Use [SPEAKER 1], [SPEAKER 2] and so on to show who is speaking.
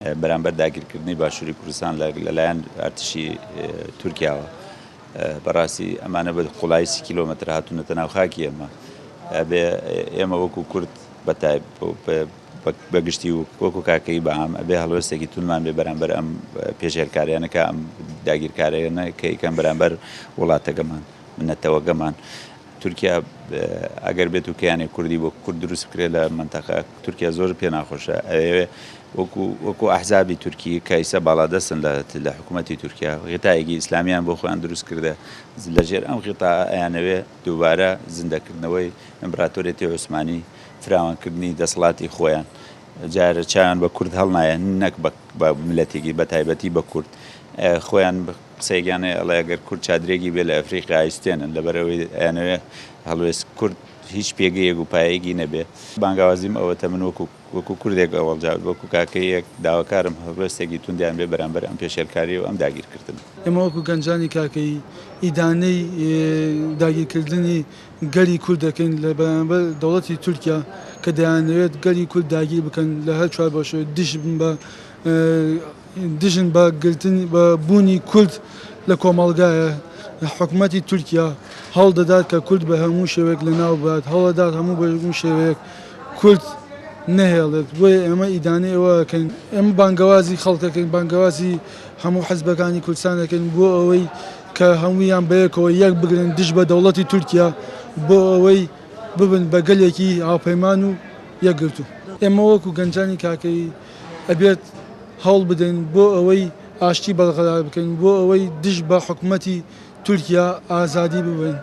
[SPEAKER 1] بەرامبەر داگیرکردنی باشووری کوردستان لەلایەن ئەرتشی تورکیاوە. بەڕاستی ئەمانە بە قوڵایی سی کیلۆمەتر هاتوونەتە ناو خاکی ئێمە. ئەبێ ئێمە وەکو کورد بە گشتی و وەکو کاکەیی بە عام ئەبێ هەڵوێستێکی توندمان بێ بەرامبەر ئەم پێشێلکاریانە کە ئەم داگیرکاریانە کە ئەیکەن بەرامبەر وڵاتەکەمان، نەتەوەکەمان. تورکیا ئەگەر بێت و کەیانێک کوردی بۆ کورد دروست بکرێت لە مەنتەقە تورکیا زۆر پێ ناخۆشە ئەوێ وەکو وەکو ئەحزابی تورکی کە ئیستا باڵادەستن لە لە حکوومەتی تورکیا غیتایەکی ئیسلامیان بۆ خۆیان دروست کردە لەژێر ئەم غیتا ئەیانەوێ دووبارە زیندەکردنەوەی ئیمپراتۆریەتی عوسمانی فراوانکردنی دەسەڵاتی خۆیان جارە چاویان بە کورد هەڵنایە نەک بە ملەتێکی بە تایبەتی بە کورد خۆیان قسەیەکیان هەیە ئەڵێ ئەگەر کورد چادرێکی بێ لە ئەفریقیا ئەیسوتێنن لەبەرئەوەی ئەیانەوێ هەڵوێست کورد هیچ پێگەیەک و پایەیەکی نەبێ. بانگاوازیم ئەوەتە من وەکو وەکو کوردێک ئەوەڵ جار وەکو کاکەییەک داواکارم هەڵوێستێکی توندیان بێ بەرامبەر ئەم پێشێلکاریە و ئەم داگیرکردنە.
[SPEAKER 2] ئێمە وەکو گەنجانی کاکەیی ئیدانەی داگیرکردنی گەلی کورد دەکەین لە بەرامبەر دەوڵەتی تورکیا کە دەیانەوێت گەلی کورد داگیر بکەن لە هەر چوار بەشەوە دژ بن بە دژن بە گرتن بە بوونی کورد لە کۆمەڵگایە، حکومەتی تورکیا هەوڵ دەدات کە کورد بە هەموو شێوەیەک لەناو ببات، هەوڵ دەدات هەموو بە هەموو شێوەیەک کورد نەهێڵێت، بۆیە ئێمە ئیدانەی ئەوە ئەکەین. ئێمە بانگەوازی خەڵک ئەکەین، بانگەوازی هەموو حزبەکانی کوردستان ئەکەین بۆ ئەوەی کە هەموویان بەیەکەوە یەک بگرن دژ بە دەوڵەتی تورکیا بۆ ئەوەی ببن بە گەلێکی هاوپەیمان و یەکگرتوو. ئێمە وەکو گەنجانی کاکەیی ئەبێت هەوڵ بدەین بۆ ئەوەی ئاشتی بەرقەرار بکەین، بۆ ئەوەی دژ بە حکومەتی تورکیا ئازادی ببەین.